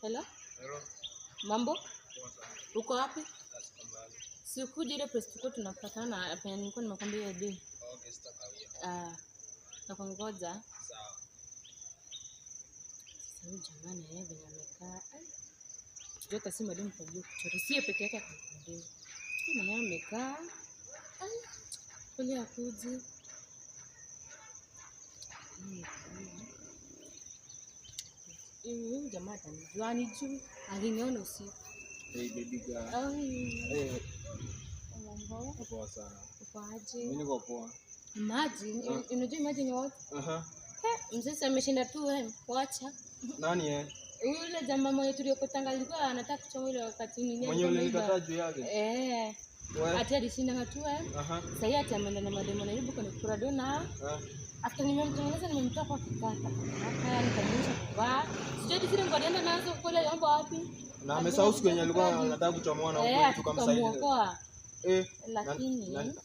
Hello? Hello. Mambo? Poa sana. Uko wapi? Siko mbali. Sikuja ile place tulikuwa tunapatana penye nilikuwa nimekwambia hiyo day. Okay, sitakawia. Ah, nakungoja. Sawa. Sasa huyu jamani yeye venye amekaa. Ai. Sijui hata si mademu kajua kuchora. Si yeye peke yake akamwambia. Na yeye amekaa. Ai. Kweli hakuji. Huyu jamaa atanijua, anijui. Aliniona usiku. Hey baby girl. Ai. Hey, Mambo? poa sana. Uko aje? Mimi niko poa. Imagine, unajua imagine what? Aha. Mzee si ameshinda tu wewe, wacha. Nani eh? Yule jamaa mwenye tuliokotanga alikuwa anataka kuchoma ile wakati nini? Mwenye alikuwa ulinikataa ameiba. juu yake? Eh. Wewe? Ati alishinda tu eh. Aha. Sasa yeye ati ameenda na mademo Nairobi kwenye kuradona. Ah. After nimemtengeneza nimemtoa kwa kikata. Haya nikamwonyesha kuvaa. Sijui hadi zile nguo alienda nazo kule aliomba wapi. Na amesahau siku yenye alikuwa anataka kuchomoa na Eh, huko tukamsaidia. tukamuokoa. Eh. Lakini Aha. si unajua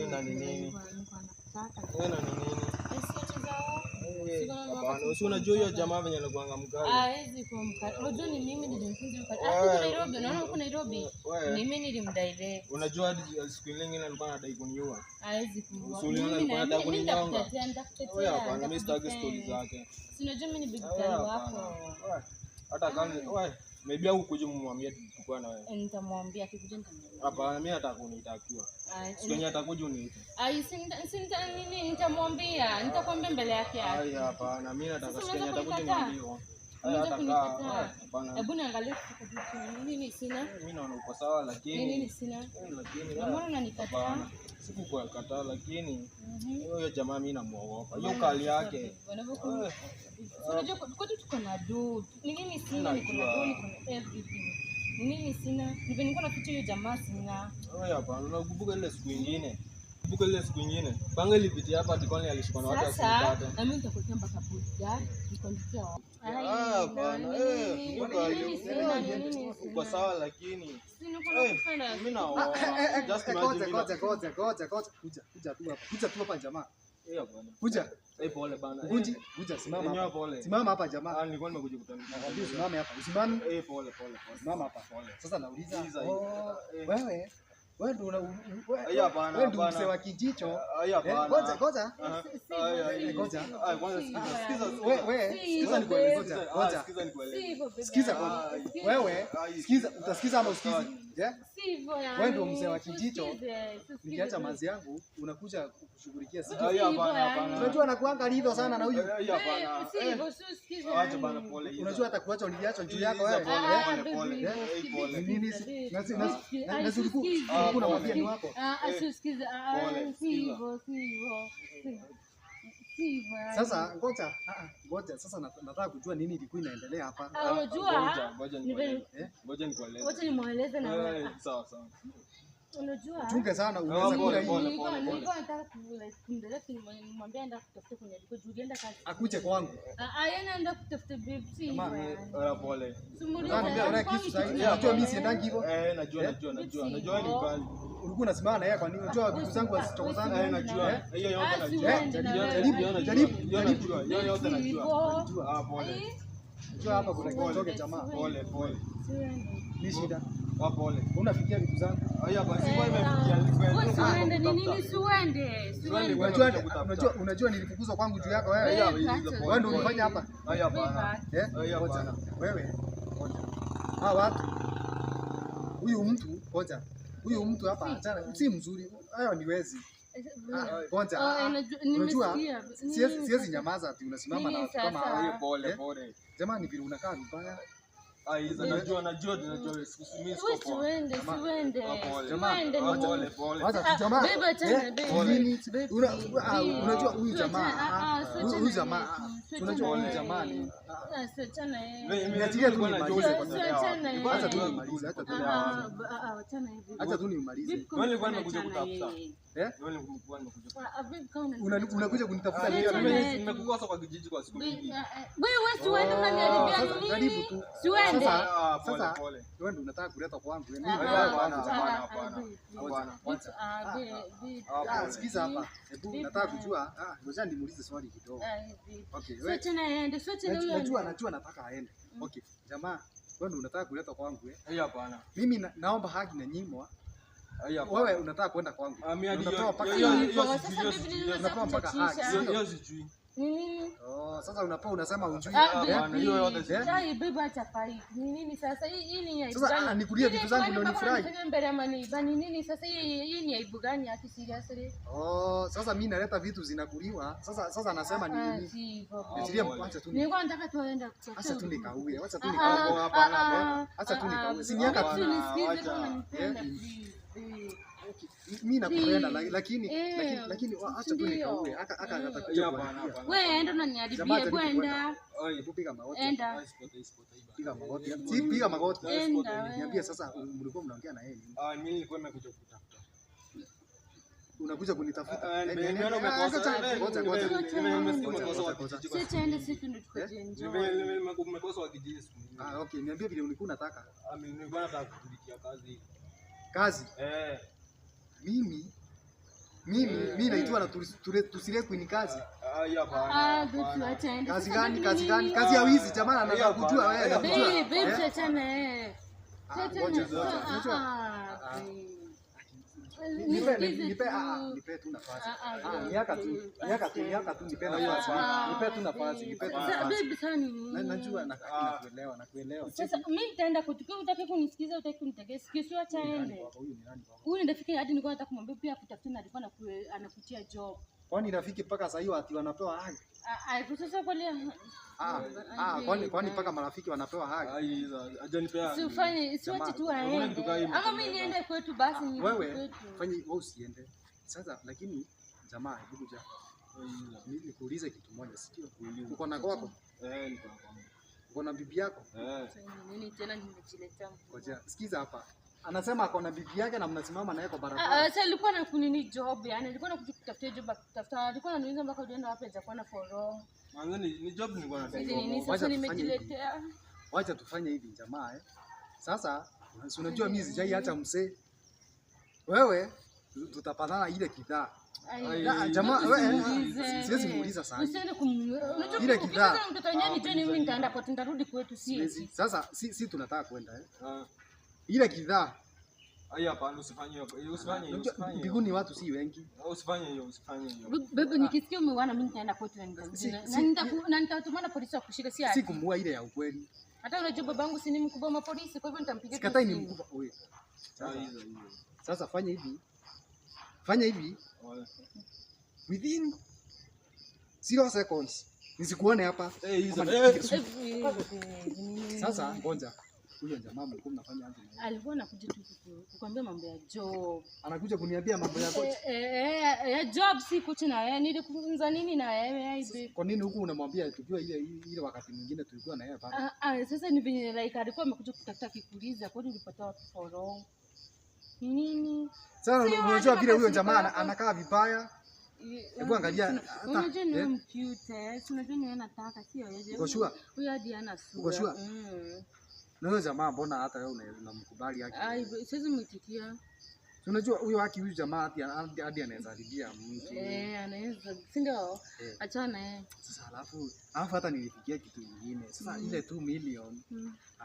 Eh, na ni nini? nilikuwa nakutaka. Eh, na ni nini? Eh, si ati zao. Eh, Si kama hapana. wakati Si unajua hiyo jamaa venye alikuwa mkali. Hawezi kuwa mkali. Unajua ni mimi nilimfunza ukali. Ah, huko Nairobi, unaona huko Nairobi? Wewe. Ni mimi nilimdirect. Unajua hadi siku ile nyingine alikuwa anadai kuniua. Hawezi kuua. Usiulize Mimi alikuwa na anataka mimi kuninyonga. nitakutetea, nitakutetea. Wewe hapana, mimi sitaki nitakudefend. story zake. Si unajua mimi ni big Wewe girl hapana. wako. Wewe, hata kama wewe maybe au kuja mumwambie tulikuwa na wewe. Eh, nitamwambia akikuja nitamwambia. Hapana, mimi nataka kuniitakiwa. Ah, Siku yenye atakuja uniite. Ai, si nini nitamwambia, nitakwambia mbele yake. Ai, hapana, mimi nataka Sasa siku yenye unaweza atakuja kunikataa? niambiwe. Ai, Unaweza hata kunikataa? hapana. Hebu niangalie kutoka juu chini. Nini sina? Mimi naona uko sawa lakini Nini sina? Eh, lakini Na mbona unanikataa? hapana. Sikukukataa lakini Mhm. huyo jamaa mimi namuogopa. Hiyo kali yake. Wanavyoku- Eh, Si unajua kwetu tuko na do. Ni nini sina? Niko na do, niko na everything. Ni nini sina? Ni venye nilikuwa naficha hiyo jamaa sina. Wewe hapana, unakumbuka ile siku nyingine? Kumbuka ile siku nyingine. Panga ilipitia hapa ati kwani alishikwa na watu Sasa asinipate. na mimi nitakuwekea mpaka bodyguard, nikuandikia wapi. Ah, hapana. Eh, kumbuka Ni nini sina? Ni nini uko sina? sawa lakini Si niko eh, nakupenda. mimi naoa. Just imagine Ngoja, mimi ngoja, ngoja, ngoja, ngoja. Kuja, kuja tu hapa. Kuja tu hapa jamaa. Eh, hapana. Kuja. Eh, pole bana. Kuji, kuja simama Enyewe hapa. pole. Simama hapa jamaa. Ah, nilikuwa nimekuja kutandika. Nakwambia usimame hapa. Usimame. Eh, pole pole pole. Simama hapa. Pole. Sasa nauliza. Sikiza hii. Oh, Eh. wewe wewe ndio una Ai, hapana, wewe ndio hapana. mzee wa kijicho. Ai, Eh, hapana. Ngoja, ngoja. Aha. Si- Ai, ai, si- ngoja. Ai, kwanza sikiza, sikiza, sikiza. Wewe, wewe, Si, sikiza Sikiza nikueleze. nikueleze. Ngoja, Ah, ngoja. sikiza nikueleze. Si hivyo bebe. Sikiza kwanza. Sikiza. Wewe, Ai. sikiza, utasikiza ama usikizi? Eh? Si hivyo yani. Wewe ndio mzee wa kijicho. Usikize, usikize. Nikiacha manzi yangu unakuja kushughulikia sisi. Ai, hapana, hapana. Unajua anakuanga hivyo sana na huyu. Ai, hapana. Si hivyo, si usikize. Acha bana, pole. Iza. Unajua atakuacha uliacha juu yako Iza, wewe. pole, Eh? pole, pole. Ah, Eh, pole. Ni nini? Na si ulikuwa Sikiza. ulikuwa unamwambia ni wako. Ah, ah, si usikize. Ah, Pole, si sikiza. hivyo, si hivyo. Si hivyo yani. Sasa ngoja, ah, ngoja sasa nataka kujua nini ilikuwa inaendelea hapa. Ah, unajua Ngoja, ngoja nikueleze. Eh? Ngoja nikueleze. Wacha nimweleze na Eh, sawa sawa. unajua Chunge sana unaweza pole, kula hii. pole. Nilikuwa nataka kumdirect nimwambie aenda kutafuta kwenye aliko juu alienda kazi. Akuje kwangu. Ah, ah, yeye anaenda kutafuta babe, si hivyo Jamaa, yani. Eh, pole. Simulia Nataka na- kumwambia kisu sasa hivi. Yeah, Unajua mimi siendangi hivyo. Eh, najua, najua, najua. Najua ni mkali. Ulikuwa unasimama na yeye kwa nini? Unajua vitu zangu hazichokozana. Eh, najua. Eh? Hiyo yote Ah, si najua. uende na Hiyo wewe. Jaribu, hiyo najua. jaribu, Hiyo jaribu. najua. Hiyo yote Si najua. hivyo. Unajua. Ah, pole. Eh, Unajua hapa kuna kichoke jamaa. Pole, pole. si uende. Ni shida. Ah, pole. Unafikia vitu zangu. Haya basi, kwa imefikia Wewe si uende, ni nini si uende? Si uende. Unajua unajua unajua nilifukuzwa kwangu juu yako wewe. Wewe, Wewe ndio ulifanya hapa. Haya bana. Eh? Haya Ngoja. bana. Wewe. Ngoja. Hawa watu. Huyu mtu, ngoja. Huyu mtu hapa achana, si mzuri. Hayo ni wezi. Ah, Ngoja. Oh, Ah, nimesikia. Unajua Nini siwezi nyamaza ati unasimama na Nini watu kama sasa? hao. Haya, pole, Eh? pole. Jamani vile unakaa vibaya. Ah, Iza, najua, najua, najua. Mimi siko Wewe si poa. uende, si uende. Ah, pole. Si Jamaa, uende, Ah, ni pole, pole. Wacha tu jamaa. Babe, achana, Eh, babe. nini? Babe, Ah, unajua huyu babe. jamaa. Ah, ah, Huyu siachana jamaa. yeye. Ah, Unajua huyu Siachana jamaa yeye. ni Ah, siachana yeye. Mimi Niachilie tu nilikuwa najua nimalize. ulipotelea wapi. Siachana Nilikuwa Acha tu najua nimalize, acha tu ulipotelea wapi. Ah, ah, ah, wachana hivi. Acha tu nimalize. Babe, kama Wewe nilikuwa unachana nimekuja kutafuta. yeye. Eh? Wewe nilikuwa nimekuja. Ah, ah, babe, kama Unakuja kunitafuta Siachana mimi. yeye. Nimekukosa kwa kijiji kwa siku Babe, nyingi. ah, ah. Wewe si uende unaniharibia Sasa nini? Karibu tu. Si uende. Sasa Ah, pole, sasa pole. wewe ndio unataka kuleta kwangu. Mimi Ah, ndio ah, kwangu hapana, jamaa. hapana, hapana. Kwanza. Ah, babe. Ah, Ah, pole. sikiza hapa. Hebu Vipi? nataka kujua. Ah, ngoja nimuulize swali kidogo. Ah, babe. Okay, Sio wewe tena aende, sio tena huyo. najua aende. najua nataka aende. Okay, jamaa, wewe ndio unataka kuleta kwangu eh? Ai, hapana. Mimi naomba haki na nyimwa. Ai, hapana. Wewe unataka kwenda kwangu. Ah, mimi hadi Unatoa hiyo- mpaka hiyo- Sasa hiyo babe, sijui, hiyo nini sijui. unataka Unapewa mpaka haki, kuchachisha? sio? Hiyo hiyo sijui. Ni nini? Oh, sasa unapewa unasema ujui. Ah, Eh? Hapana, hiyo yote sijui. Ai, babe acha fight. Ni nini sasa? Hii ni aibu Sasa, gani? ah, nikulie Hii vitu zangu kwani ndio mpaka nifurahi? unanifanya mbele ya maneiba. Ni nini sasa? Hii ni aibu gani haki seriously? Oh, sasa mimi naleta vitu zinakuliwa. Sasa anasema ni Ah, nini? si hivyo. Ah, Achilia pole. acha tu. Nilikuwa nataka tu aende kutafuta. Acha tu nikaue. Acha tu Ah, nikaue. ah, Hapana, ah, Acha tu ah, nikaue. Si ah, niaka tu tu. nisikize Wacha. kama unanipenda, Eh? please, babe. Mimi nakupenda Please. lakini Eh, lakini acha tu ndio. nikaue. Aka Mm. atakuja Ai, hapana, kuharibia. hapana. Wewe enda unaniharibia, Jamaa hebu jaribu enda. Ai, Hebu piga magoti. Enda. ai, sipotei, sipotei bana. Piga magoti. Si piga magoti. Enda wewe. Niambie sasa mlikuwa mnaongea na yeye nini? Ah, mimi nilikuwa nimekuja kutafuta. Unakuja kunitafuta. Ah, Eh, nimeona eh, umekosa. ngoja, ngoja, ngoja. Nimesikia Ngoja, umekosa ngoja, wa ngoja. kijiji kwa Sio siku tuende nyingi. sisi ndio tukajienjoy. Umekosa wa kijiji siku nyingi. Ah, okay, niambie vile ulikuwa unataka. Ah, mimi nilikuwa nataka kutumikia kazi. Kazi. Eh, Mimi mimi naitwa na tusirekwi ni kazi. ai, hapana. Ah, babe, hapana. acha aende. Kazi Sasa gani? babe, Kazi ni gani? nini? Kazi ya wizi jamaa anataka Ah, kujua wewe ah, anakujua. Babe, babe, Eh? tuachane, eh. Ah, Tuachane. ngoja, ngoja. Ah, Unajua? ah, Ah, babe. Nipe Nisikize nipe tu. nipe tu nafasi. Ah, ah, Ah, babe. miaka tu, miaka tu, miaka tu nipe nafasi. Ah, Nipe tu nafasi, nipe tu Sasa, nafasi. babe, sasa ni nini? Najua nakuelewa, nakuelewa. Sasa mimi nitaenda kutukua, utaki kunisikiza, utaki kunitegea sikio, si acha Huyu ni nani aende. kwako? Huyu ni nani kwako? Huyu ni rafiki hadi nilikuwa nataka kumwambia pia akutafutie na alikuwa anakutia job. Kwani rafiki mpaka sasa hiyo ati wanapewa haki? Ah, ah, sasa kweli Ah, ah, kwani mpaka marafiki wanapewa haki? Ai, hizo, hajanipea. si ufanye, si wache tu Hakuna kitu kama aende. hiyo. Ama mimi niende kwetu basi nirudi Wewe kwetu. fanya wewe usiende. Sasa lakini jamaa, hebu kuja. Ai, hizo. Nikuulize kitu moja, sio? Kuuliza. Uko na kwako? Eh, niko na kwangu. Uko na bibi yako? Eh. Sasa ni nini tena nimejiletea? Ngoja, sikiza hapa. Anasema ako na bibi yake na mnasimama naye kwa Ah, barabara. ah, sasa alikuwa na kunini job yani, alikuwa anakuja kutafutia job akitafuta, alikuwa ananiuliza mpaka ulienda wapi hajakuwa na for long. Manze ni job nilikuwa nataka. Hizi nini Wacha sasa tufanye nimejiletea? Wacha tufanye hivi jamaa eh. Sasa si unajua mimi sijai acha msee. Wewe tutapatana ile kidhaa. Ai, Ah, jamaa wewe usimuulize. siwezi muuliza sana. Usiende unajua Ile ukipata kidhaa. mtoto wenyewe ni John, mimi nitaenda kwetu, nitarudi kwetu si. Siwezi. Sasa si tunataka kwenda eh. Ah, Ile kidhaa. ai, hapana, usifanye hiyo. Usifanye hiyo, Unajua usifanye hiyo. mbinguni watu si wengi. Usifanye hiyo, usifanye hiyo. Bebe, nikisikia umewana mimi nitaenda kwetu na nitarudi. Si- Na na nitatumana polisi wa kushika si Si ati. kumuua ile ya ukweli. Hata unajua babangu si ni mkubwa wa mapolisi, kwa hivyo nitampigia tu Sikatai ni simu. mkubwa. Oye. Ah, hizo, hizo. Sasa fanya hivi. Fanya hivi Wala. within 0 seconds. Nisikuone hapa. Eh, hizo. Ama Eh. nipige sumu. Eh, Sasa ngoja. Huyo jamaa mlikuwa mnafanya aje na yeye? alikuwa anakuja tu kukuambia mambo ya job. Anakuja kuniambia mambo ya kocha. Job si kuchi na yeye, nilikufunza nini na yeye ai babe. Kwa nini huku unamwambia tukiwa ile wakati mwingine tulikuwa na yeye pale? Ah, ah, sasa ni venye like alikuwa amekuja kutafuta akikuuliza kwani ulipata wapi for long? Ni nini? Sasa Sio unajua hadi vile huyo makasiriko jamaa yako. anakaa vibaya. Hebu angalia hata Unajua ni eh, wewe mcute, eh, si unajua ni wewe nataka sio yeye. Uko sure? Huyo hadi hana sura. Uko sure? Mm. Na huyo jamaa mbona hata wewe unamkubali haki? Ai, siwezi mwitikia. Si unajua huyo haki huyu jamaa hadi anaweza haribia mtu. Eh, anaweza. Si ndio? Eh. Achana na yeye. Sasa alafu hata nilifikia kitu kingine. Sasa ile 2 million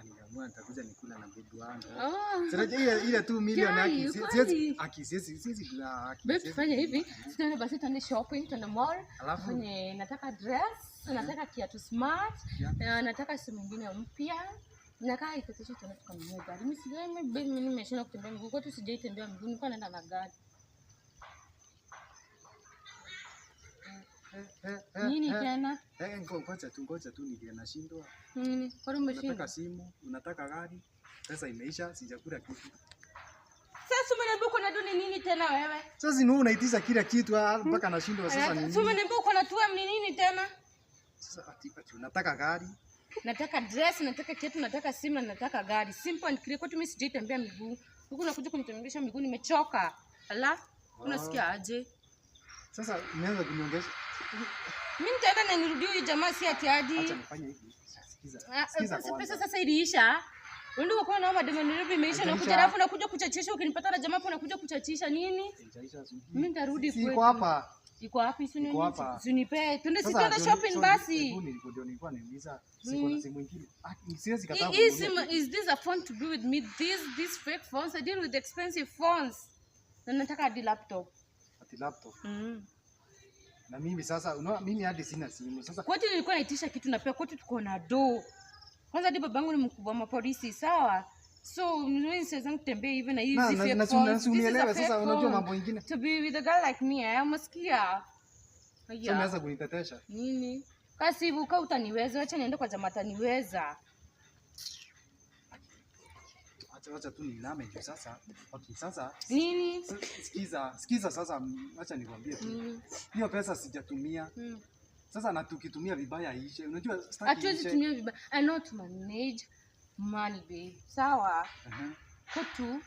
niliamua nitakuja nikula na bibi wangu. Oh. Sasa ile 2 million Kai, haki kweli? siwezi haki siwezi kula haki. Babe, siwezi. tufanye hivi. Tuende basi tuende shopping, tuende mall. Alafu Tufanye nataka dress, nataka kiatu smart, Yeah. nataka simu nyingine mpya. Nakaa ikatosha tuende tukanunue gari. Mimi sijai mimi babe, mimi nimeshinda kutembea miguu. Kwetu sijai tembea miguu, nilikuwa naenda na gari. Nini tena? Ngoja tu ndio nashindwa. Nini? Kwani umeshinda? Unataka simu, unataka gari, pesa imeisha, sijakula kitu. Sasa umeniambia uko na duni nini tena wewe? Sasa ni wewe unaitisha kila kitu mpaka nashindwa sasa ni Sasa nini? umeniambia uko na 2M ni nini tena? Sasa ati unataka gari? Nataka dress, nataka kiatu, nataka simu na nataka gari. Simple and clear. Kwetu mimi sijai tembea miguu. Huku unakuja kunitembesha miguu nimechoka. Ala, unasikia aje? Sasa umeanza kuniongeza. Mimi nitaenda na nirudie huyu jamaa si ati hadi. Acha nifanye hivi. Sasa Sikiza. Ah, Sikiza pesa kwanza. pesa sasa iliisha. Ndio kwa naomba demo Nairobi imeisha na kuja Haijaisha. alafu nakuja kuchachisha ukinipata na jamaa hapo nakuja kuchachisha nini? Haijaisha, Mimi nitarudi Si kwetu. iko hapa. Iko wapi? Si Iko hapa. Usinipe. Twende si Sasa twende ndio- shopping so basi. hebu ndio nilikuwa niuliza siko na simu ingine. Ah, siwezi kataa. Hii kununulia. simu, is this a phone to be with me? These fake phones. I deal with expensive phones. Na nataka hadi laptop. Ati laptop. Na mimi sasa unaona mimi hadi sina simu. Sasa Kwetu nilikuwa naitisha kitu na pia kwetu tuko na do. Kwanza hadi babangu ni mkubwa wa mapolisi, sawa? So mimi siwezi kutembea hivi na hizi na fake na phones. na This is a unielewe fake sasa, unajua phone. mambo ingine. To be with a girl like me, eh, umesikia? Sasa Yeah. umeanza kunitetesha. Nini? Kasi hivyo uka utaniweza, wacha niende kwa jamaa ataniweza. Acha tu niiname juu sasa. Okay, sasa Nini? sikiza, sikiza sasa, acha nikwambie tu. Hiyo pesa sijatumia. Sasa na tukitumia vibaya iishe. Unajua sitaki Hatuwezi iishe. tumia vibaya. I know to manage money babe. Sawa? Aha. Kwetu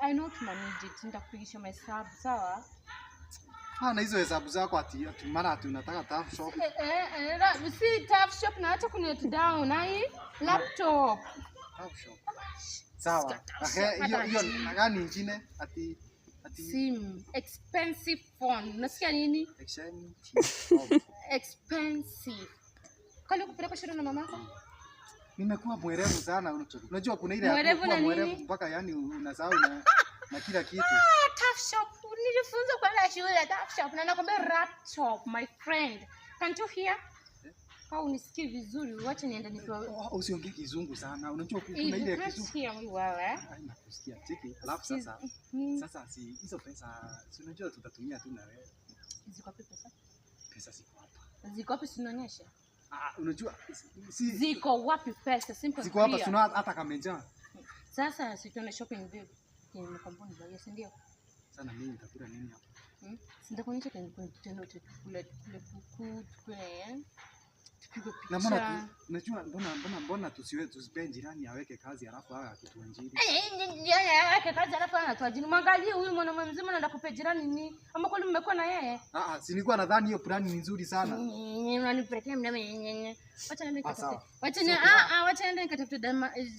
I know to manage it. Nitakupigisha mahesabu, sawa? Ah, na hizo hesabu zako ati mara ati unataka tough shop. Si tough shop na acha kuni down ai laptop. Tough shop. Sawa. Tough Ahe, shop, hiyo hata hiyo chini. na gani ingine ati ati Simu, expensive phone. Unasikia nini? exchange. Oh. Expensive. Kali kupeleka shule na mamako? Nimekuwa mwerevu sana. Unajua kuna ile ya Mwerevu kuwa na mwerevu nini? mpaka yani unasahau na kila kitu. Ah, tough shop. Nilifunzwa kwenda shule tough shop na nakwambia laptop my friend. Can't you hear? Kama unisikii vizuri, wacha niende nipewe. Oh, usiongee kizungu sana. Unajua kuna If ile you ya can't kizungu. hear me well, eh? Ai, nakusikia. Cheki. Alafu sasa sasa si hizo pesa si unajua tutatumia tu na wewe. Ziko wapi pesa? Pesa ziko hapa. Ziko wapi sinionyeshe? Ah, unajua si Ziko wapi pesa? Simple ziko hapa clear. si unaona hata kamejaa. Sasa si tuende shopping babe. Nimekwambia nibaye, si ndio? Sana mimi nitakula nini hapa? Si nitakuonyesha kwenye kitendo cha tukule tukule kuku, tukule eh? Tupigwe Na mbona picha. unajua mbona tusiwe tusipe jirani aweke kazi alafu awe akituajiri. Yake kazi alafu anatuajiri. Mwangalie huyu mwanaume mzima anaenda kupea jirani ni ama kweli mmekuwa na yeye? Ah, ah, si nilikuwa nadhani hiyo plani ni nzuri sana. Unanipetea mdame nyenye. Wacha niende Ah, sawa. nikatafute. Wacha ni ah ah wacha niende nikatafute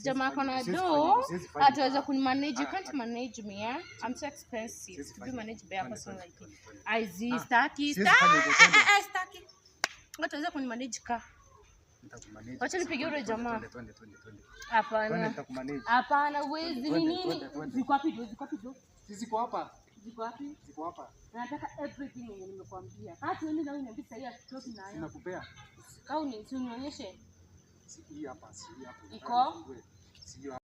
jamaa kona Siwezi do. fanya, siwezi fanya. Ataweza kunimanage. You Ah, can't ah. manage me, yeah? I'm too expensive Siwezi to be fanya. managed by a Twende, person twende, like you. twende, twende. I see, Ah, staki, siwezi fanya hivyo, twende. staki. Wataweza kunimanage ka. Nitakumanage. Wacha nipigie yule Twende, jamaa. Twende, twende, twende, twende. Twende Hapana. nitakumanage. Hapana, huwezi. Ni Twende, nini? twende, twende. Ziko wapi do? Ziko wapi do? Si ziko hapa. Ziko wapi? Ziko hapa. Nataka everything yenye nimekuambia. Hata tuende na wewe niambie sasa hatutoki nayo. Ninakupea. Kau ni si unionyeshe. Si hii hapa, si hii hapa. Iko? Si hiyo.